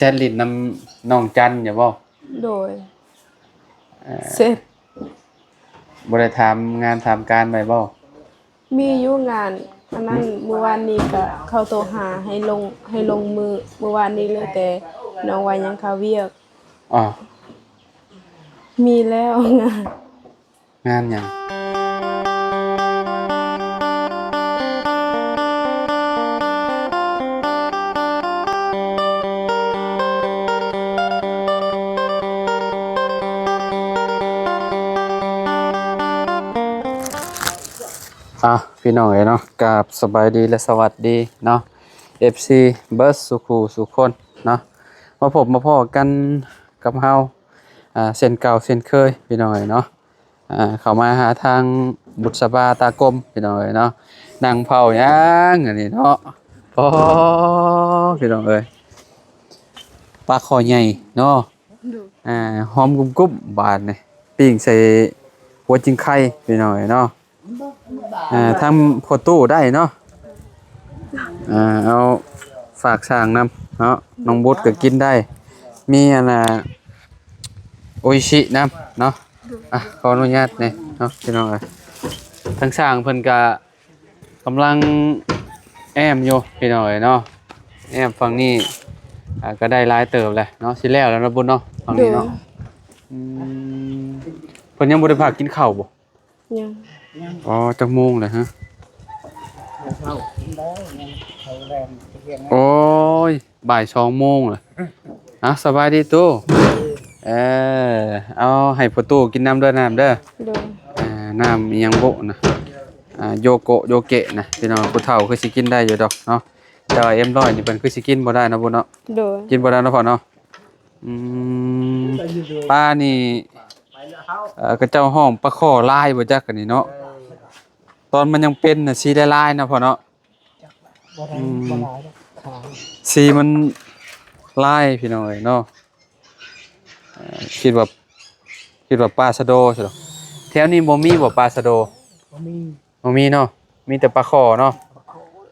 ແຊດຫຼິ້ນນຳນ້ອງຈັນຢູ່ບໍ່? ໂດຍ ເອີ ເຊັດ ບໍ່ໄດ້ຖາມງານຖາມການໄວ້ບໍ່? ມີຢູ່ງານ ອັນນັ້ນ ມື້ວານນີ້ກະເຂົາໂທຫາໃຫ້ລົງ ໃຫ້ລົງມື້ ມື້ວານນີ້ເລີຍ ແຕ່ນ້ອງວ່າຍັງຄາວຽກ. ອໍ ມີແລ້ວງານ. ງານຫຍັງ? ອ່ະ ພີ່ນ້ອງເອີຍເນາະ ກາບສະບາຍດີ ແລະ ສະຫວັດດີເນາະ ເອັຟຊີ ເບິດສູ່ຄູ່ສູ່ຄົນເນາະ ມາພົບມາພໍ້ກັນກັບເຮົາ ອ່າ ເຊັ່ນເກົ່າເຊັ່ນເຄີຍ ພີ່ນ້ອງເອີຍເນາະ. ອ່າ ເຂົ້າມາຫາທາງບຸດສະບາຕາກົມ ພີ່ນ້ອງເອີຍເນາະ ນັ່ງເຝົ້າຫຍັງອັນນີ້ເນາະ. ໂອ້ ພີ່ນ້ອງເອີຍ ປາຄໍໃຫຍ່ເນາະ. ໂດຍ ອ່າ ຫອມກຸບໆ ບາດນີ້ ປີ້ງໃສ່ຫົວຈິງໄຄ ພີ່ນ້ອງເອີຍເນາະ. ອ່າ ທາງພໍ່ຕູ້ໄດ້ເນາະ ອ່າ ເອົາຝາກຊ່າງນຳເນາະ ນ້ອງບຸດກໍກິນໄດ້ ມີອັນນ່າ ໂອອິຊິນຳເນາະ. ອ່ະ ຂໍອະນຸຍາດແດ່ເນາະ ພີ່ນ້ອງເອີຍ ທາງຊ່າງເພິ່ນກະກຳລັງແອ້ມຢູ່ ພີ່ນ້ອງເອີຍເນາະ ແອ້ມຝັ່ງນີ້ ອ່າ ກໍໄດ້ຫຼາຍເຕີບແລ້ວເນາະ ຊິແລ້ວແລ້ວເນາະ ບຸດເນາະ ຝັ່ງນີ້ເນາະ. ໂດຍ ອືມ ເພິ່ນຍັງບໍ່ໄດ້ພາກິນເຂົ້າບໍ່? ຍັງ. ອໍ ຈັກໂມງແລ້ວຮະ? ເຂົ້າກິນແລ້ວ ຍັງເຂົ້າແລງ ໂອ້ຍ ບ່າຍສອງໂມງແລ້ວ. ເອົາ ສະບາຍດີຕູ້. ເອີ ເອົາໃຫ້ພໍ່ຕູ້ກິນນຳເດີ ນ້ຳເດີ. ໂດຍ ອ່າ ນ້ຳອີ່ຫຍັງບຸນະ ອ່າ ໂຍໂກະ ໂຍເກະນະ ພີ່ນ້ອງ ຜູ້ເຖົ້າຄືຊິກິນໄດ້ຢູ່ດອກເນາະ ແຕ່ວ່າເອັມຮ້ອຍນີ້ເພິ່ນຄືຊິກິນບໍ່ໄດ້ເນາະ ບຸນເນາະ. ໂດຍ ກິນບໍ່ໄດ້ເນາະພໍ່ເນາະ. ອືມ ປານີ້ ເອີ ເຂົາເຈົ້າຮ້ອງປາຄໍ່ລາຍບໍ່ຈັກອັນນີ້ເນາະ ເອີ ຕອນມັນຍັງເປັນນະ ສີລາຍໆ ນະພໍ່ເນາະ. ບໍ່ໄດ້ ອືມ ບໍ່ຫຼາຍດອກ ຂາວ ສີມັນລາຍ ພີ່ນ້ອງເອີຍເນາະ. ເອີ ຄິດວ່າ ຄິດວ່າປາຊະໂດຊະດອກ. ແຖວນີ້ບໍ່ມີບໍ່ປາຊະໂດ? ບໍ່ມີ ບໍ່ມີເນາະ ມີແຕ່ປາຄໍ່ເນາະ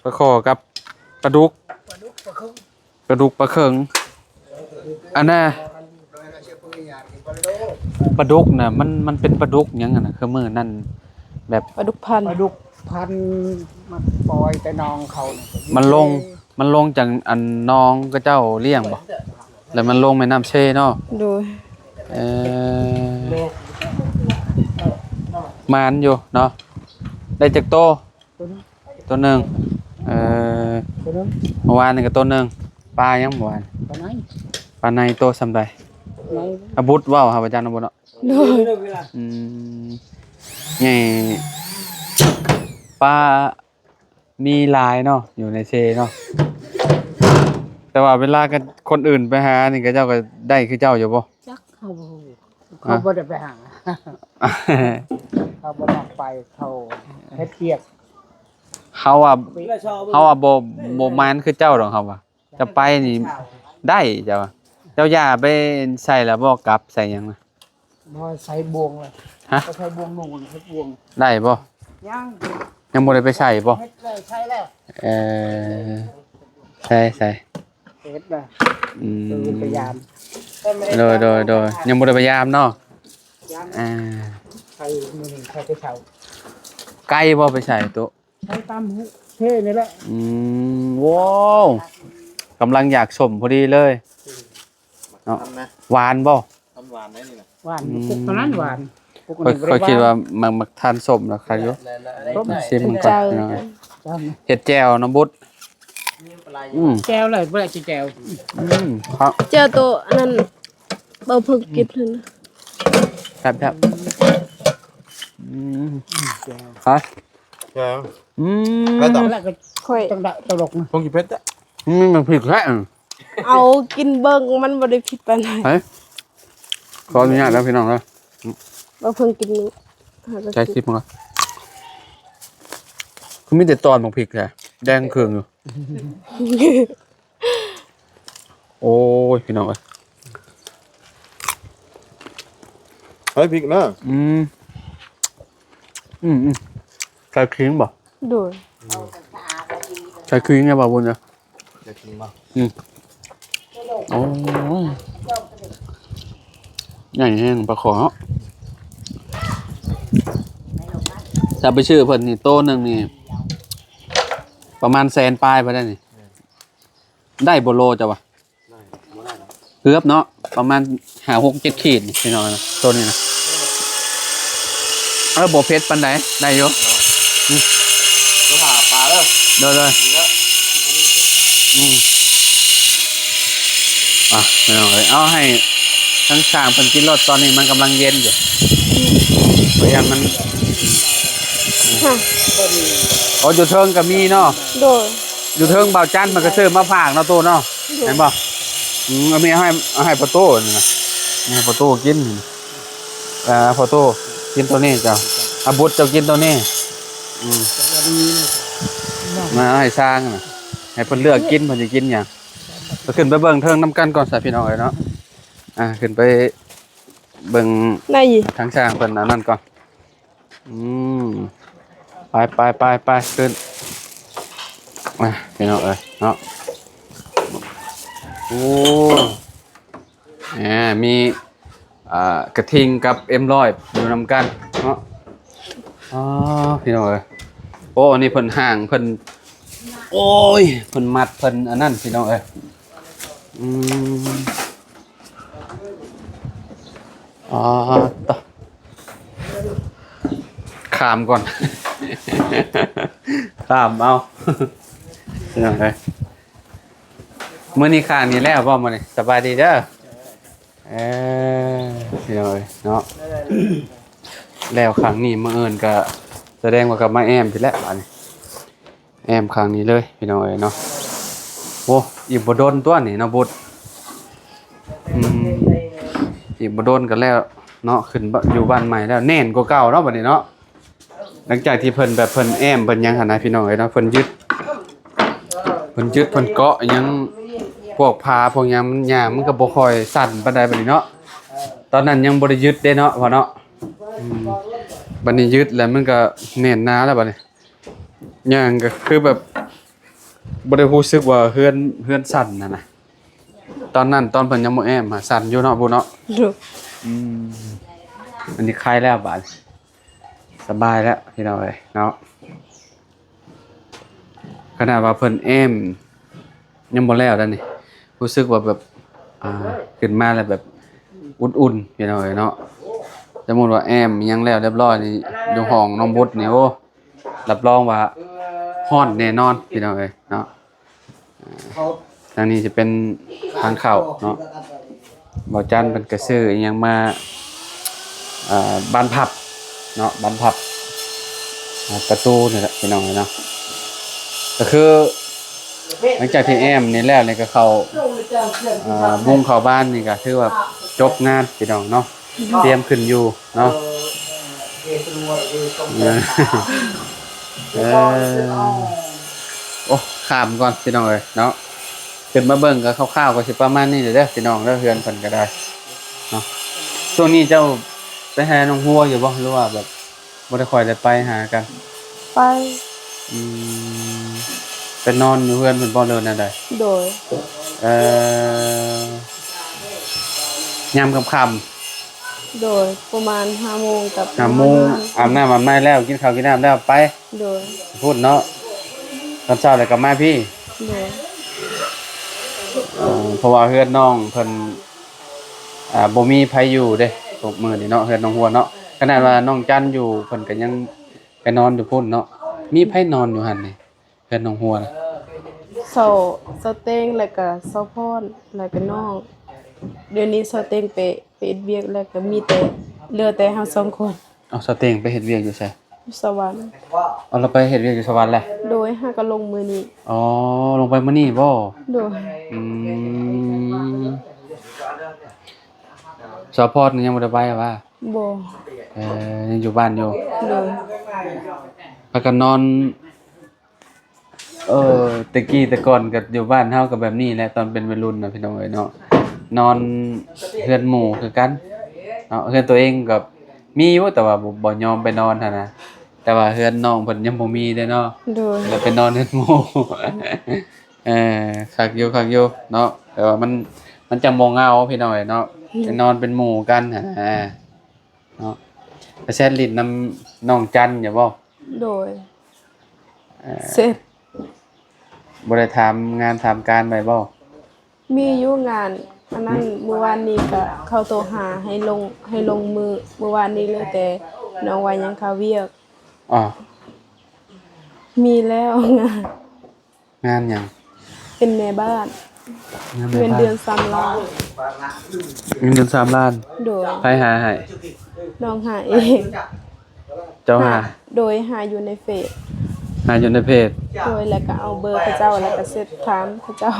ປາຄໍ່ກັບປາດຸກ ປາດຸກປາເຂີງ ອັນນ່າ ປາດຸກນະ ມັນ ມັນເປັນປາດຸກຫຍັງຫັ້ນນະ ຄືມື້ນັ້ນແບບ ປາດຸກພັນ ປາດຸກພັນ ມັນປ່ອຍແຕ່ໜອງເຂົານະ ມັນລົງ ມັນລົງຈາກອັນໜອງເຂົາເຈົ້າລ້ຽງບໍ່? ແລ້ວມັນລົງແມ່ນ້ຳເຊເນາະ. ໂດຍ ເອີ ໝານຢູ່ເນາະ ໄດ້ຈັກໂຕ? ໂຕໜຶ່ງ ໂຕໜຶ່ງ ເອີ ໂຕໜຶ່ງ ເມື່ອວານນີ້ກໍໂຕໜຶ່ງ. ປາຫຍັງເມື່ອວານ? ປາໄນ ປາໄນໂຕສ່ຳໃດ? ອາບຸດເວົ້າຫາອາຈານອາບຸດເນາະ. ໂດຍ ອືມ ໃຫຍ່ ປາ ມີຫຼາຍເນາະ ຢູ່ໃນເຊເນາະ ແຕ່ວ່າເວລາກັນ ຄົນອື່ນໄປຫານີ້ ເຂົາເຈົ້າກໍໄດ້ຄືເຈົ້າຢູ່ບໍ່? ຈັກ ເຮົາບໍ່ຮູ້ ເຂົາບໍ່ໄດ້ໄປຫາ ເຂົາບໍ່ມັກໄປ ເຂົາເຮັດວຽກ. ເຮົາວ່າ ເຮົາວ່າບໍ່ ບໍ່ໝານຄືເຈົ້າດອກ ເຮົາວ່າ ຈະໄປນີ້ໄດ້ເຈົ້າວ່າ ເຈົ້າຢ່າໄປໃສ່ລະບໍ່ ກັບໃສ່ຫຍັງນະ. ບໍ່ໃສ່ບ່ວງເລີຍ. ຮະ? ບໍ່ໃສ່ບ່ວງໜູນ ເຮັດບ່ວງ ໄດ້ບໍ່? ຍັງ ຍັງບໍ່ໄດ້ໄປໃສ່ບໍ່? ເຮັດແລ້ວ ໃສ່ແລ້ວ. ເອີ ໃສ່ ໃສ່ ເຮັດນະ. ອືມ ເອີ ໄປຢາມ. ໂດຍ ໂດຍ ໂດຍ ຍັງບໍ່ໄດ້ໄປຢາມເນາະ. ຢາມ ອ່າ ໃສ່ມື້ນີ້ໃສ່ແຕ່ເຊົ້າ. ໄກບໍ່ໄປໃສ່ໂຕະ? ໃສ່ຕາມເທນີ້ແຫຼະ. ອືມ ວ້າວ ກຳລັງຢາກສົ້ມພໍດີເລີຍເນາະ. ຫວານບໍ່? ຫວານໄດ໋ນີ້ນະ. ຫວານ ອືມ ປົກຕອນນັ້ນຫວານ ປົກ ຂ້ອຍ ຂ້ອຍຄິດວ່າມັກ ມັກທານສົ້ມນະ ຄັກຢູ່. ຊິມເບິ່ງກ່ອນ ເຮັດແຈ່ວນ້ຳບຸດ. ອືມ ແຈ່ວເລີຍ ບໍ່ໄດ້ກິນແຈ່ວ. ອືມ ຄັກ ແຈ່ວໂຕອັນນັ້ນ ບໍ່ເພິ່ງກິນຫັ້ນນະ. ແຊບໆ. ອືມ ແຈ່ວ ຮະ? ແຈ່ວ ອືມ ແລ້ວກໍ ຂ້ອຍ ຕ້ອງໄດ້ຕະຫຼົກນະ ຄົງກິນເຜັດ. ອືມ ມັນຜິດແທ້. ເອົາກິນເບິ່ງ ມັນບໍ່ໄດ້ຜິດປານໃດ. ເອີ ຂໍອະນຸຍາດເດີພີ່ນ້ອງເດີ. ບໍ່ເພິ່ງກິນ ໃຊ້ຊິບມັນກ່ອນ. ຄືມີແຕ່ຕອນບັກພິກແທ້ ແດງເຄິ່ງຢູ່. ໂອ້ຍ ພີ່ນ້ອງເອີຍ ໃສ່ພິກນະ. ອືມ ອືມໆ ໃສ່ຂີງບໍ່? ໂດຍ ໃສ່ຂີງແດ່ບໍ່ບຸນເອີຍ? ຢາກກິນບໍ່? ອືມ ໂອ້ຍ ໃຫຍ່ແຮງປາຄໍເນາະ. ຖ້າໄປຊື້ເພິ່ນນີ້ໂຕໜຶ່ງນີ້ປະມານແສນປາຍພຸ້ນໄດ໋ນີ້. ໄດ້ບໍ່ໂລເຈົ້າວ່າ? ໄດ້ ບໍ່ໄດ້ດອກ. ເກືອບເນາະ ປະມານຫ້າ ຫົກ ເຈັດ ຂີດນີ້ພີ່ນ້ອງເນາະ ໂຕນີ້ນະ. ເອີ ບໍ່ເຜັດປານໃດ ໄດ້ຢູ່. ອືມ ບໍ່ຖ້າປາເດີ. ໂດຍໆ ດີແລ້ວ. ອືມ ອ່ະ ພີ່ນ້ອງເອີຍ ເອົາໃຫ້ທາງຊ່າງເພິ່ນກິນໂລດ ຕອນນີ້ມັນກຳລັງເຢັນຢູ່. ອືມ ບໍ່ຢ່າງມັນ ຮະ ອໍ ຢູ່ເທິງກໍມີເນາະ. ໂດຍ ຢູ່ເທິງບ່າວຈັນເພິ່ນກໍຊື້ມາຝາກເນາະ ໂຕເນາະ. ແມ່ນບໍ່? ອືມ ອັນນີ້ໃຫ້ ໃຫ້ປະໂຕນີ້ນະ ໃຫ້ປະໂຕກິນ. ອ່າ ປະໂຕກິນໂຕນີ້ເຈົ້າ ອາບຸດເຈົ້າກິນໂຕນີ້. ອືມ ມາໃຫ້ຊ່າງນະ ໃຫ້ເພິ່ນເລືອກກິນ ເພິ່ນຊິກິນຫຍັງ. ໄປຂຶ້ນໄປເບິ່ງເທິງນຳກັນກ່ອນຊະ ພີ່ນ້ອງເອີຍເນາະ. ອ່າ ຂຶ້ນໄປເບິ່ງ ໄດ້ຢູ່ ທາງຊ່າງເພິ່ນອັນນັ້ນກ່ອນ. ອືມ ໄປໆໆໆ ຂຶ້ນ ອ່ະ ພີ່ນ້ອງເອີຍເນາະ. ໂອ້ ແໝ ມີ ອ່າ ກະທິງກັບເອັມຮ້ອຍຢູ່ນຳກັນເນາະ. ອໍ ພີ່ນ້ອງເອີຍ ໂອ້ ອັນນີ້ເພິ່ນຫ້າງ ເພິ່ນ ໂອ້ຍ ເພິ່ນມັດ ເພິ່ນອັນນັ້ນ ພີ່ນ້ອງເອີຍ. ອືມ ອໍ ຕະ ຂ້າມກ່ອນ ຂ້າມເອົາ ພີ່ນ້ອງເອີຍ. ມື້ນີ້ຂ້າງນີ້ແລ້ວບໍ່? ມື້ນີ້ສະບາຍດີເດີ. ເອີ ພີ່ນ້ອງເອີຍເນາະ ແລ້ວຂ້າງນີ້ ມື້ອື່ນກໍສະແດງວ່າກັບມາແອ້ມພີ້ແຫຼະ ບາດນີ້ ແອ້ມຂ້າງນີ້ເລີຍ ພີ່ນ້ອງເອີຍເນາະ. ໂອ້ ອີກບໍ່ດົນຕົວະນີ້ເນາະບຸດ. ອືມ ອີກບໍ່ດົນກໍແລ້ວເນາະ ຂຶ້ນຢູ່ບ້ານໃໝ່ແລ້ວ ແໜ້ນກວ່າເກົ່າເນາະ ບາດນີ້ເນາະ. ຫຼັງຈາກທີ່ເພິ່ນແບບເພິ່ນແອ້ມເພິ່ນຫຍັງຫັ້ນນະ ພີ່ນ້ອງເອີຍເນາະ ເພິ່ນຍຶດ ເພິ່ນຍຶດເພິ່ນເກາະຫຍັງ ພວກຜາພວກຫຍັງ ຫຍ້າມັນກໍບໍ່ຄ່ອຍສັ່ນປານໃດບາດນີ້ເນາະ. ຕອນນັ້ນຍັງບໍ່ໄດ້ຍຶດເດ້ເນາະ ພໍ່ເນາະ. ອືມ ບາດນີ້ຍຶດແລ້ວມັນກໍແໜ້ນໜາແລ້ວບາດນີ້ ຍ່າງກໍຄືແບບບໍ່ໄດ້ຮູ້ສຶກວ່າເຮືອນ ເຮືອນສັ່ນຫັ້ນນະ. ຕອນນັ້ນຕອນເພິ່ນຍັງບໍ່ແອ້ມຫາສັ່ນຢູ່ເນາະ ບຸດເນາະ. ໂດຍ ອືມ ອັນນີ້ຄາຍແລ້ວບາດ ສະບາຍແລ້ວ ພີ່ນ້ອງເອີຍເນາະ. ຂະໜາດວ່າເພິ່ນແອ້ມຍັງບໍ່ແລ້ວເດ້ນີ້ ຮູ້ສຶກວ່າແບບ ອ່າ ຂຶ້ນມາແລ້ວແບບອຸ່ນໆ ພີ່ນ້ອງເອີຍເນາະ. ສົມມຸດວ່າແອ້ມຫຍັງແລ້ວຮຽບຮ້ອຍນີ້ ຢູ່ຫ້ອງນ້ອງບຸດນີ້ ໂອ້ ຮັບຮອງວ່າຮ້ອນແນ່ນອນ ພີ່ນ້ອງເອີຍເນາະ. ທາງນີ້ຈະເປັນທາງເຂົ້າເນາະ. ບ່າວຈັນເພິ່ນກໍຊື້ອີ່ຫຍັງມາ ເອີ ບານພັບເນາະ ບານພັບ ອ່າ ປະຕູນີ້ແຫຼະ ພີ່ນ້ອງເອີຍເນາະ. ກໍຄືຫຼັງຈາກທີ່ແອ້ມນີ້ແລ້ວນີ້ກໍເຂົ້າ ອ່າ ມຸງເຂົ້າບານນີ້ກໍຖືວ່າຈົບງານ ພີ່ນ້ອງເນາະ. ຕຽມຂຶ້ນຢູ່ເນາະ. ເອີ ໂອ້ ຂ້າມກ່ອນ ພີ່ນ້ອງເອີຍເນາະ. ຂຶ້ນມາເບິ່ງກໍຄ່າວໆກໍຊິປະມານນີ້ແຫຼະເດີ ພີ່ນ້ອງເດີ ເຮືອນເພິ່ນກໍໄດ້ເນາະ. ຊ່ວງນີ້ເຈົ້າໄປຫານ້ອງຫົວຢູ່ບໍ່ ຫຼືວ່າແບບ ບໍ່ໄດ້ຄ່ອຍໄດ້ໄປຫາກັນ? ໄປ. ອືມ ໄປນອນຢູ່ເຮືອນເພິ່ນບໍ່ ຫຼືແນວໃດ? ໂດຍ. ເອີ ຍາມຄ່ຳໆ? ໂດຍ ປະມານຫ້າໂມງກັບ ຫ້າໂມງ ອາບນ້ຳອາບໃນແລ້ວ ກິນເຂົ້າກິນນ້ຳແລ້ວໄປ. ໂດຍ. ພຸ້ນເນາະ ຕອນເຊົ້າແລ້ວກໍມາພີ້. ໂດຍ. ເອີ ເພາະວ່າເຮືອນນ້ອງເພິ່ນ ອ່າ ບໍ່ມີໃຜຢູ່ເດ້ ທຸກມື້ນີ້ເນາະ ເຮືອນນ້ອງຫົວເນາະ. ຂະໜາດວ່ານ້ອງຈັນຢູ່ ເພິ່ນກໍຍັງໄປນອນຢູ່ພຸ້ນເນາະ. ມີໃຜນອນຢູ່ຫັ້ນນີ້ ເຮືອນນ້ອງຫົວນະ? ສາວ ສາວເຕັງ ແລ້ວກໍສາວພອນ ແລ້ວກໍນ້ອງ. ດຽວນີ້ສາວເຕັງໄປ ໄປເຮັດວຽກ ແລ້ວກໍມີແຕ່ ເຫຼືອແຕ່ເຮົາສອງຄົນ. ເອົາ ສາວເຕັງໄປເຮັດວຽກຢູ່ໃສ? ຢູ່ສະຫວັນ. ເອົາ ລາວໄປເຮັດວຽກຢູ່ສະຫວັນແລ້ວ? ໂດຍ ຫາກໍລົງມື້ນີ້. ອໍ ລົງໄປມື້ນີ້ບໍ່? ໂດຍ. ອືມ ສາວພອນຍັງບໍ່ໄດ້ໄປຫວາ? ບໍ່. ເອີ ຍັງຢູ່ບ້ານຢູ່. ໂດຍ. ພາກັນນອນ ເອີ ແຕ່ກີ້ແຕ່ກ່ອນກໍຢູ່ບ້ານເຮົາກໍແບບນີ້ແຫຼະ ຕອນເປັນໄວລຸ້ນນະ ພີ່ນ້ອງເອີຍເນາະ. ນອນເຮືອນໝູ່ຄືກັນເນາະ. ເຮືອນຕົວເອງກໍມີຢູ່ ແຕ່ວ່າບໍ່ ບໍ່ຍອມໄປນອນຫັ້ນນະ. ແຕ່ວ່າເຮືອນນ້ອງເພິ່ນຍັງບໍ່ມີເດ້ເນາະ. ໂດຍ. ແລ້ວໄປນອນເຮືອນໝູ່. ເອີ ຄັກຢູ່ ຄັກຢູ່ເນາະ. ແຕ່ວ່າມັນ ມັນຈັ່ງບໍ່ເຫງົາພີ່ນ້ອງເອີຍເນາະ ໄປນອນເປັນໝູ່ກັນຫັ້ນນະເນາະ. ໄປແຊັດຫຼິ້ນນຳນ້ອງຈັນຢູ່ບໍ່? ໂດຍ ເອີ ແຊັດ ບໍ່ໄດ້ຖາມງານຖາມການໄວ້ບໍ່? ມີຢູ່ງານ ອັນນັ້ນ ມື້ວານນີ້ກະເຂົາໂທຫາໃຫ້ລົງ ໃຫ້ລົງມື້ ມື້ວານນີ້ເລີຍ ແຕ່ນ້ອງວ່າຍັງຄາວຽກ. ອໍ ມີແລ້ວງານ. ງານຫຍັງ? ເປັນແມ່ບ້ານ. ງານແມ່ບ້ານ ເງິນເດືອນສາມລ້ານ. ເງິນເດືອນສາມລ້ານ? ໂດຍ. ໃຜຫາໃຫ້? ນ້ອງຫາເອງ. ເຈົ້າຫາ? ໂດຍ ຫາຢູ່ໃນເຟສ. ຫາຢູ່ໃນເຟສ? ໂດຍ ແລ້ວກະເອົາເບີເຂົາເຈົ້າ ແລ້ວກະເຊັດຖາມເຂົາເຈົ້າ.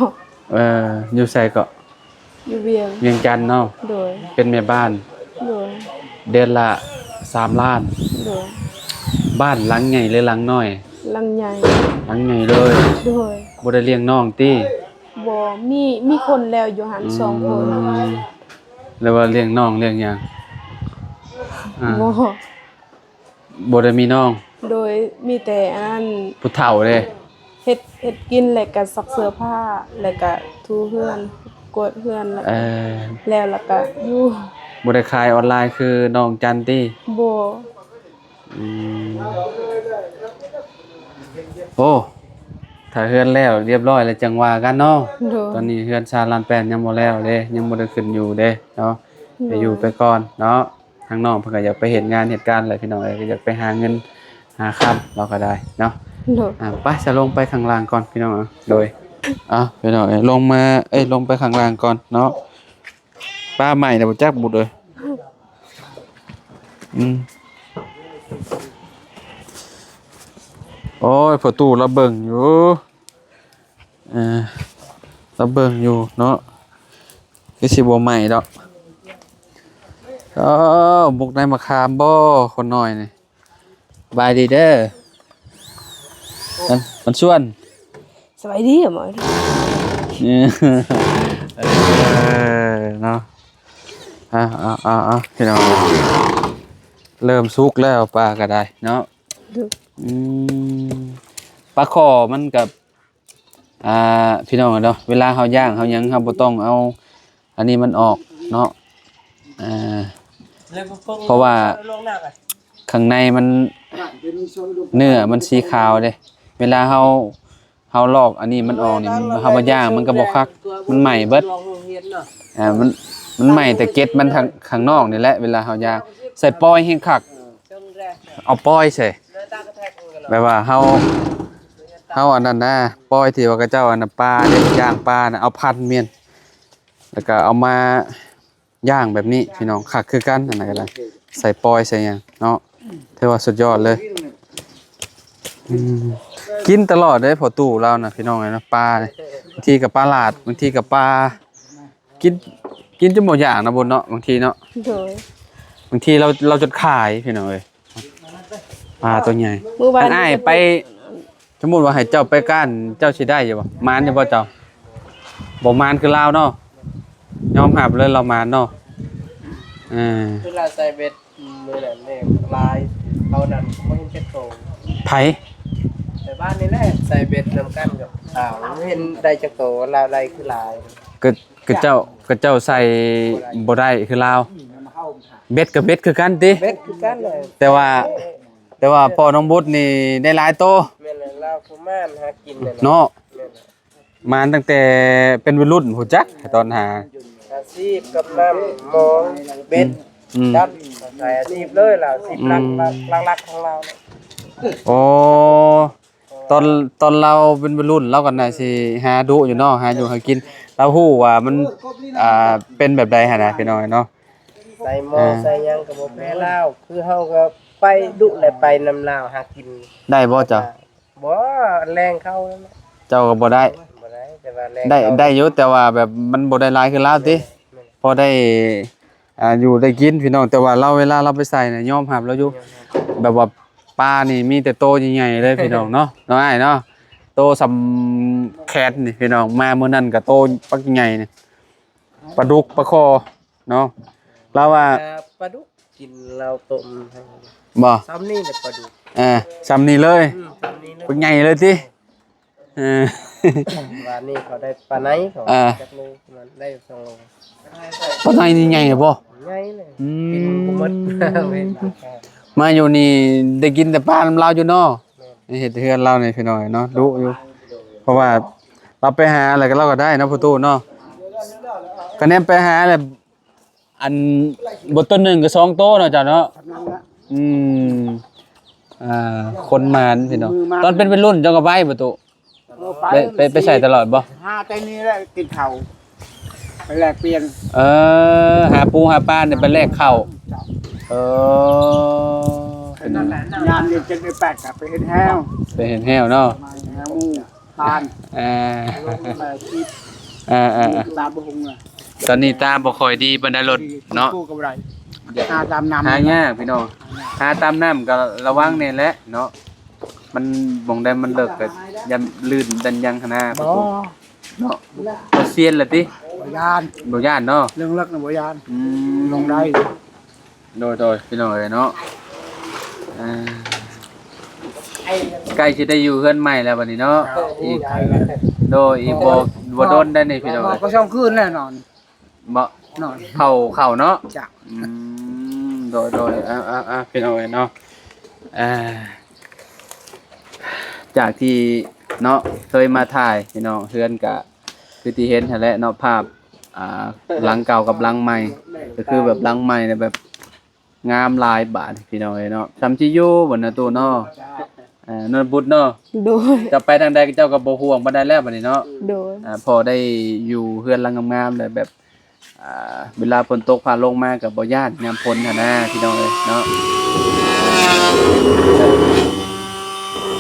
ເອີ ຢູ່ໃສເກາະ? ຢູ່ວຽງ. ວຽງຈັນເນາະ? ໂດຍ. ເປັນແມ່ບ້ານ? ໂດຍ. ເດືອນລະສາມລ້ານ? ໂດຍ. ບ້ານຫຼັງໃຫຍ່ຫຼືຫຼັງນ້ອຍ? ຫຼັງໃຫຍ່. ຫຼັງໃຫຍ່ເລີຍ? ໂດຍ. ບໍ່ໄດ້ລ້ຽງນ້ອງຕິ? ບໍ່ ມີ ມີຄົນແລ້ວຢູ່ຫັ້ນ ອືມ ສອງຄົນ. ຫຼືວ່າລ້ຽງນ້ອງລ້ຽງຫຍັງ? ອ່າ ບໍ່ ບໍ່ໄດ້ມີນ້ອງ? ໂດຍ ມີແຕ່ອັນນັ້ນ ຜູ້ເຖົ້າເດ້ ເຮັດ ເຮັດກິນ ແລ້ວກະຊັກເສື້ອຜ້າ ແລ້ວກະຖູເຮືອນ ກວາດເຮືອນ ແລ້ວ ເອີ ແລ້ວ ແລ້ວກະຢູ່. ບໍ່ໄດ້ຂາຍອອນລາຍຄືນ້ອງຈັນຕິ? ບໍ່. ອືມ ໂອ້ ຖ້າເຮືອນແລ້ວຮຽບຮ້ອຍແລ້ວຈັ່ງວ່າກັນເນາະ. ໂດຍ. ຕອນນີ້ເຮືອນຊານລານແປນຍັງບໍ່ແລ້ວເດ້ ຍັງບໍ່ໄດ້ຂຶ້ນຢູ່ເດ້ເນາະ. ໂດຍ. ໄປຢູ່ໄປກ່ອນເນາະ. ທາງນ້ອງເພິ່ນກໍຢາກໄປເຮັດງານເຮັດການແຫຼະພີ່ນ້ອງເອີຍ ກໍຢາກໄປຫາເງິນຫາຄຳ ລາວກໍໄດ້ເນາະ. ໂດຍ. ອ່າ ໄປ ສະ ລົງໄປຂ້າງລ່າງກ່ອນພີ່ນ້ອງ. ໂດຍ. ເອົາ ພີ່ນ້ອງເອີຍ ລົງມາ ເອີຍ ລົງໄປຂ້າງລ່າງກ່ອນເນາະ. ປາໃໝ່ນະບໍ່ຈັກບຸດເອີຍ. ອືມ ໂອ້ຍ ພໍ່ຕູ້ລາວເບິ່ງຢູ່ ເອີ ລາວເບິ່ງຢູ່ເນາະ ຄືຊິບໍ່ໃໝ່ດອກ. ເອີ ໝົກໃນມະຂາມບໍ່ ຄົນນ້ອຍນີ້? ສະບາຍດີເດີ ມັນ ມັນຊວນ. ສະບາຍດີ ໝໍ. ເອີ ເນາະ ເອົາ ເອົາ ເອົາ ເອົາ ພີ່ນ້ອງ ເລີ່ມສຸກແລ້ວປາກໍໄດ້ເນາະ. ໂດຍ. ອືມ ປາຄໍ່ມັນກໍ ອ່າ ພີ່ນ້ອງເນາະ ເວລາເຮົາຍ່າງເຮົາຫຍັງ ເຮົາບໍ່ຕ້ອງເອົາອັນນີ້ມັນອອກເນາະ ເອີ ເພາະວ່າຂ້າງໃນມັນ ເນື້ອມັນສີຂາວເດ້ ເວລາເຮົາ ເຮົາລອກອັນນີ້ມັນອອກນີ້ ເຮົາມາຍ່າງມັນກໍບໍ່ຄັກ ມັນໄໝ້ເບິດ. ອ່າ ມັນ ມັນໄໝ້ແຕ່ເກັດມັນທາງ ຂ້າງນອກນີ້ແຫຼະ ເວລາເຮົາຍ່າງ ໃສ່ປອຍແຮງຄັກ ເອົາປອຍໃສ່ ແບບວ່າເຮົາ ເຮົາອັນນັ້ນນະ ປອຍທີ່ວ່າເຂົາເຈົ້າອັນນັ້ນປາເດ້ ຍ່າງປານະ ເອົາພັນແມ່ນ ແລ້ວກໍເອົາມາ ຍ່າງແບບນີ້ພີ່ນ້ອງ ຄັກຄືກັນ ອັນນັ້ນກໍໄດ້ ໃສ່ປອຍໃສ່ຫຍັງເນາະ ຖືວ່າສຸດຍອດເລີຍ. ອືມ ກິນຕະຫຼອດເດ້ພໍ່ຕູ້ລາວນະ ພີ່ນ້ອງເອີຍເນາະ ປານີ້ ບາງທີກໍປາຫຼາດ ບາງທີກໍປາ ກິນ ກິນຈົນບໍ່ຢາກນະບຸນເນາະ ບາງທີເນາະ. ໂດຍ. ບາງທີລາວ ລາວຈົນຂາຍພີ່ນ້ອງເອີຍ ປາຕົວໃຫຍ່. ມື້ວານນີ້ ອ້າຍໄປ ສົມມຸດວ່າໃຫ້ເຈົ້າໄປກ້ານ ເຈົ້າຊິໄດ້ຢູ່ບໍ່? ໝານຢູ່ບໍ່ເຈົ້າ? ບໍ່ໝານຄືລາວເນາະ ຍອມຮັບເລີຍລາວໝານເນາະ. ເອີ ເວລາໃສ່ເບັດມື້ນັ້ນແມ່ນຫຼາຍ ເຂົານັ້ນບໍ່ເຫັນຈັກໂຕ. ໃຜ? ແຕ່ບ້ານນີ້ແຫຼະ ໃສ່ເບັດນຳກັນກັບລາວ ເຫັນໄດ້ຈັກໂຕ ລາວໄດ້ຄືຫຼາຍ. ກໍ ກໍເຈົ້າ ກໍເຈົ້າໃສ່ບໍ່ໄດ້ຄືລາວ. ເບັດກໍເບັດຄືກັນຕິ? ເບັດຄືກັນແຫຼະ ແຕ່ວ່າ ແຕ່ວ່າພໍ່ນ້ອງບຸດນີ້ໄດ້ຫຼາຍໂຕ. ແມ່ນແຫຼະ ລາວຜູ້ມານຫາກິນເນາະ. ແມ່ນແຫຼະ ມາຕັ້ງແຕ່ເປັນໄວລຸ້ນ ຮູ້ຈັກຕອນຫາ ອາຊີບ ກຳນຳ ມອງ ເບັດ ອືມ ດຳ ອືມ ອາຊີບເລີຍລາວ ອາຊີບຫຼັກ ອືມ ຫຼັກໆຂອງລາວ. ໂອ້ ຕອນ ຕອນລາວເປັນໄວລຸ້ນ ລາວກໍໜ້າຊິຫາດຸຢູ່ເນາະ ຫາຢູ່ຫາກິນ. ລາວຮູ້ວ່າມັນ ອ່າ ເປັນແບບໃດຫັ້ນນະ ພີ່ນ້ອງເນາະ. ໃສ່ໝໍ້ ອ່າ ໃສ່ຫຍັງກໍບໍ່ແພ້ລາວ ຄືເຮົາກໍໄປດຸແຫຼະ ໄປນຳລາວຫາກິນ. ໄດ້ບໍ່ເຈົ້າ? ບໍ່ ແລງເຂົານັ້ນແຫຼະ. ເຈົ້າກໍບໍ່ໄດ້? ບໍ່ໄດ້ ແຕ່ວ່າແລງ ໄດ້ ເຂົາ ໄດ້ຢູ່ ແຕ່ວ່າແບບມັນບໍ່ໄດ້ຫຼາຍຄືລາວຕິ? ແມ່ນ ພໍໄດ້ ອ່າ ຢູ່ໄດ້ກິນພີ່ນ້ອງ. ແຕ່ວ່າລາວ ເວລາລາວໄປໃສ່ນະ ຍອມຮັບລາວຢູ່ ຍອມຮັບ ແບບວ່າປານີ້ມີແຕ່ໂຕໃຫຍ່ໆເລີຍພີ່ນ້ອງເນາະ ເນາະອ້າຍເນາະ. ໂຕສ່ຳແຂນນີ້ພີ່ນ້ອງ ມາມື້ນັ້ນກໍໂຕບັກໃຫຍ່ນີ້ ປາດຸກປາຄໍ່ເນາະ. ລາວວ່າ ອ່າ ປາດຸກກິນລາວຕົ້ມໃຫ້ ບໍ່? ສ່ຳນີ້ແຫຼະປາດຸກ ເອີ ສ່ຳນີ້ເລີຍ. ອືມ ສ່ຳນີ້ເລີຍ ບັກໃຫຍ່ເລີຍຕິ? ເອີ ວານນີ້ເຂົາໄດ້ປາໄນ ເຂົາ ອ່າ ຈັກໂລ ປະມານໄດ້ສອງໂລ. ປາໄນນີ້ໃຫຍ່ບໍ່? ໃຫຍ່ເລີຍ ອືມ ກິນບໍ່ໝົດ ເຫັນ ມາຢູ່ນີ້ໄດ້ກິນແຕ່ປານຳລາວຢູ່ເນາະ. ແມ່ນ ເຮັດເຮືອນລາວນີ້ພີ່ນ້ອງເນາະ ດຸຢູ່ ເພາະວ່າລາວໄປຫາແລ້ວກໍລາວກໍໄດ້ເນາະ ພໍ່ຕູ້ເນາະ. ຄະແນນໄປຫາແລ້ວ ອັນ ບໍ່ ໂຕໜຶ່ງກໍສອງໂຕເນາະເຈົ້າເນາະ. ອືມ ອ່າ ຄົນໝານພີ່ນ້ອງ ຕອນເປັນໄວລຸ້ນເຈົ້າກໍໄປບໍ່ຕູ້? ເອີ ໄປ ໄປ ໄປໃສຕະຫຼອດບໍ່? ຫາແຕ່ນີ້ແຫຼະ ກິນເຂົ້າ ໄປແລກປ່ຽນ ເອີ ຫາປູຫາປານີ້ໄປແລກເຂົ້າ. ເອີ ຍາມເຈັດເດືອນແປດກໍໄປເຮັດແຮ້ວ ໄປເຮັດແຮ້ວເນາະ ແຮ້ວໝູ່ ປານ ເອີ ເອີ ຕາບໍ່ຫຸງລະ ຕອນນີ້ຕາບໍ່ຄ່ອຍດີປານໃດໂລດເນາະ. ຫາຕາມນ້ຳ ຫາຍາກພີ່ນ້ອງ ຫາຕາມນ້ຳກໍລະວັງແດ່ແຫຼະເນາະ. ມັນ ໝ່ອງໃດມັນເລິກກໍຢ້ານລື່ນດັນຍັງຫັ້ນນາ ບໍ່ ເນາະ. ບໍ່ຊຽນລະຕິ? ບໍ່ຢ້ານ ບໍ່ຢ້ານເນາະ ເລື່ອງເລິກນະບໍ່ຢ້ານ. ອືມ ລົງໄດ້. ໂດຍໆ ພີ່ນ້ອງເອີຍເນາະ ອ່າ ໃກ້ຊິໄດ້ຢູ່ເຮືອນໃໝ່ແລ້ວບັດນີ້ເນາະ. ອີກ ໂດຍ ອີກບໍ່ ບໍ່ດົນໄດ້ນີ້ພີ່ນ້ອງເອີຍ ກໍສອງຄືນແລ້ວນອນ ບໍ່ ນອນ ເຂົ້າ ເຂົ້າເນາະ. ຈ້ະ ອືມ ໂດຍໆ ອ່າໆໆ ພີ່ນ້ອງເອີຍເນາະ ອ່າ ຈາກທີ່ເນາະ ເຄີຍມາຖ່າຍພີ່ນ້ອງ ເຮືອນກະຄືທີ່ເຫັນຫັ້ນແຫຼະເນາະ ພາບ ອ່າ ຫຼັງເກົ່າກັບຫຼັງໃໝ່ ກໍຄືແບບຫຼັງໃໝ່ນະແບບງາມຫຼາຍບາດພີ່ນ້ອງເອີຍເນາະ. ຊ່ຳຊິຢູ່ບໍ່ນະຕູ້ເນາະ ເອີ ນ້ອງບຸດເນາະ. ໂດຍ ເຈົ້າໄປທາງໃດເຈົ້າກໍບໍ່ຫ່ວງປານໃດແລ້ວບັດນີ້ເນາະ. ໂດຍ ອ່າ ພໍໄດ້ຢູ່ເຮືອນຫຼັງງາມໆ ແລ້ວແບບ ອ່າ ເວລາຝົນຕົກຟ້າລົງມາກໍບໍ່ຢ້ານຍາມຝົນຫັ້ນນາ ພີ່ນ້ອງເອີຍເນາະ.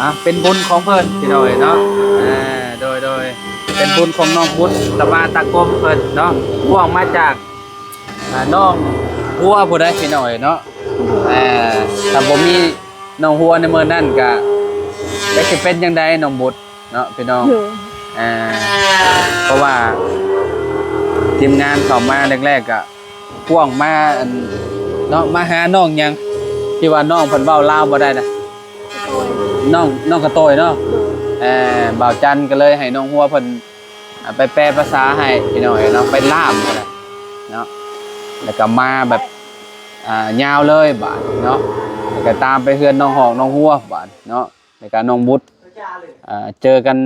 ອ່າ ເປັນບຸນຂອງເພິ່ນ ພີ່ນ້ອງເອີຍເນາະ. ອ່າ ໂດຍໆ ເປັນບຸນຂອງນ້ອງບຸດສະບາຕາກົມເພິ່ນເນາະ ພວກມາຈາກ ອ່າ ໜອງຫົວພຸ້ນໃດ໋ ພີ່ນ້ອງເອີຍເນາະ. ອ່າ ຖ້າບໍ່ມີໜອງຫົວໃນມື້ນັ້ນກະ ຈັກຊິເປັນຈັ່ງໃດນ້ອງບຸດ ເນາະ ພີ່ນ້ອງ. ໂດຍ ອ່າ ເພາະວ່າທີມງານເຂົ້າມາແລກໆ ກະພວກມາ ອັນ ເນາະ ມາຫານ້ອງຫຍັງ ທີ່ວ່ານ້ອງເພິ່ນເວົ້າລາວບໍ່ໄດ້ນະ ກະໂຕຍ ນ້ອງ ນ້ອງກະໂຕຍເນາະ. ໂດຍ ເອີ ບ່າວຈັນກໍເລີຍໃຫ້ນ້ອງຫົວເພິ່ນ ອ່າ ໄປແປພາສາໃຫ້ພີ່ນ້ອງເອີຍເນາະ ເປັນລ່າມພຸ້ນນະເນາະ. ແລ້ວກໍມາແບບ ອ່າ ຍາວເລີຍບາດເນາະ ແລ້ວກໍຕາມໄປເຮືອນນ້ອງຮອກນ້ອງຫົວບາດເນາະ. ແລ້ວກະນ້ອງບຸດ ເຈີກັນ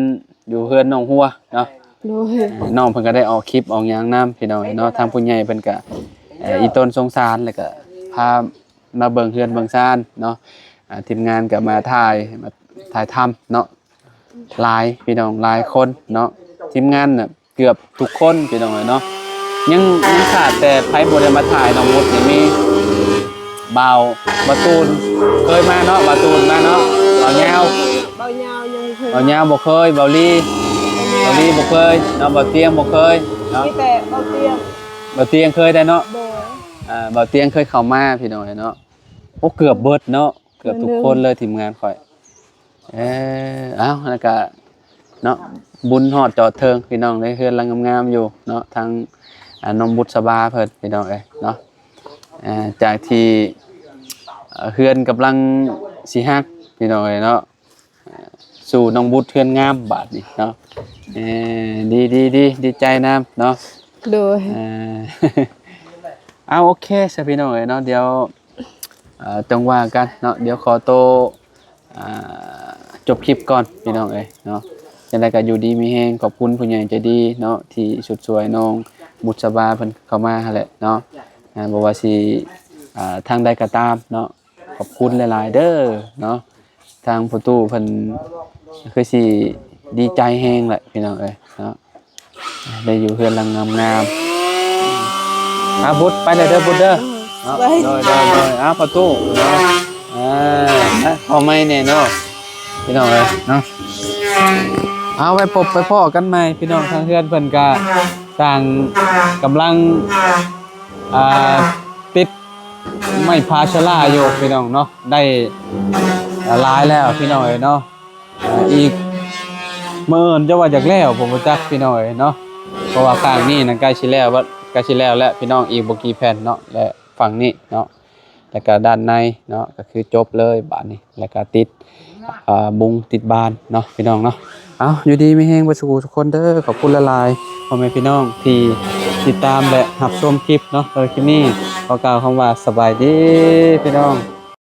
ຢູ່ເຮືອນນ້ອງຫົວເນາະ. ໂດຍ ນ້ອງເພິ່ນກະໄດ້ອອກຄລິບອອກຫຍັງນຳພີ່ນ້ອງເນາະ ທາງຜູ້ໃຫຍ່ເພິ່ນກະ ເອີ ອີ່ຕົນສົງສານ ແລ້ວກະພາມາເບິ່ງເຮືອນເບິ່ງຊານເນາະ. ອ່າ ທີມງານກະມາຖ່າຍ ມາຖ່າຍທຳເນາະ ຫຼາຍພີ່ນ້ອງ ຫຼາຍຄົນເນາະ ທີມງານນະ ເກືອບທຸກຄົນພີ່ນ້ອງເອີຍເນາະ. ຍັງ ຍັງຂາດແຕ່ໃຜບໍ່ໄດ້ມາຖ່າຍນ້ອງມຸດນີ້ ມີບ່າວ ບ່າວຕູນເຄີຍມາເນາະ ບ່າວຕູນມາເນາະ ບ່າວຍາວ ບ່າວຍາວຍັງບໍ່ເຄີຍ ບ່າວຍາວບໍ່ເຄີຍ ບ່າວລີ ບ່າວຍາວ ບ່າວລີບໍ່ເຄີຍເນາະ ບ່າວຕຽງບໍ່ເຄີຍເນາະ ມີແຕ່ບ່າວຕຽງ ບ່າວຕຽງເຄີຍໄດ້ເນາະ. ໂດຍ ອ່າ ບ່າວຕຽງເຄີຍເຂົ້າມາພີ່ນ້ອງເອີຍເນາະ. ໂອ້ ເກືອບເບິດເນາະ ເກືອບທຸກຄົນເລີຍທີມງານຂ້ອຍ. ເອີ ເອົ້າ ແລ້ວກະເນາະ ບຸນຮອດຈອດເຖິງພີ່ນ້ອງເອີຍ ເຮືອນຫຼັງງາມໆຢູ່ເນາະ ທາງ ອ່າ ນ້ອງບຸດສະບາເພິ່ນພີ່ນ້ອງເອີຍເນາະ. ອ່າ ຈາກທີ່ ເອີ ເຮືອນກຳລັງຊິຫັກພີ່ນ້ອງເອີຍເນາະ ສູ່ນ້ອງບຸດເຮືອນງາມບາດນີ້ເນາະ. ເອີ ດີໆໆ ດີໃຈນຳເນາະ. ໂດຍ ເອີ ເອົາ ໂອເຄຊະພີ່ນ້ອງເອີຍເນາະ ດຽວ ເອີ ຈັ່ງວ່າກັນເນາະ ດຽວຂໍໂຕ ອ່າ ຈົບຄລິບກ່ອນພີ່ນ້ອງເອີຍເນາະ. ຈັ່ງໃດກໍຢູ່ດີມີແຮງ ຂອບຄຸນຜູ້ໃຫຍ່ໃຈດີເນາະ ທີ່ຊຸດຊ່ວຍນ້ອງບຸດສະບາເພິ່ນເຂົ້າມາຫັ້ນແຫຼະເນາະ. ອ່າ ບໍ່ວ່າຊິ ອ່າ ທາງໃດກໍຕາມເນາະ ຂອບຄຸນຫຼາຍໆເດີເນາະ. ທາງພໍ່ຕູ້ເພິ່ນຄືຊິດີໃຈແຮງແຫຼະພີ່ນ້ອງເອີຍເນາະ ໄດ້ຢູ່ເຮືອນຫຼັງງາມໆ. ອ່າ ບຸດໄປແລ້ວເດີບຸດເດີເນາະ. ໂດຍໆໆ ອ່າ ພໍ່ຕູ້ເນາະ ອ່າ ຂໍໄມ້ແດ່ເນາະພີ່ນ້ອງເອີຍເນາະ. ເອົາ ໄວ້ພົບໄປພໍ້ກັນໃໝ່ພີ່ນ້ອງ. ທາງເຮືອນເພິ່ນກະສ້າງ ກຳລັງ ອ່າ ຕິດໄມ້ພາຊະລາຢູ່ພີ່ນ້ອງເນາະ ໄດ້ຫຼາຍແລ້ວພີ່ນ້ອງເອີຍເນາະ. ອ່າ ອີກມື້ອື່ນຈະວ່າຢາກແລ້ວ ບໍ່ຮູ້ຈັກພີ່ນ້ອງເອີຍເນາະ ເພາະວ່າຂ້າງນີ້ນັ້ນໃກ້ຊິແລ້ວ ໃກ້ຊິແລ້ວແລ້ວພີ່ນ້ອງ ອີກບໍ່ກີ່ແຜ່ນເນາະ ແລະ ຝັ່ງນີ້ເນາະ. ແລ້ວກໍດ້ານໃນເນາະ ກໍຄືຈົບເລີຍບາດນີ້ ແລ້ວກໍຕິດ ອ່າ ມຸງຕິດບານເນາະ ພີ່ນ້ອງເນາະ. ເອົາ ຢູ່ດີມີແຮງເບິດສູ່ທຸກຄົນເດີ. ຂອບຄຸນຫຼາຍໆ ພໍ່ແມ່ພີ່ນ້ອງທີ່ຕິດຕາມ ແລະ ຮັບຊົມຄລິບເນາະ. ສຳລັບຄລິບນີ້ຂໍກ່າວຄຳວ່າສະບາຍດີ ພີ່ນ້ອງ.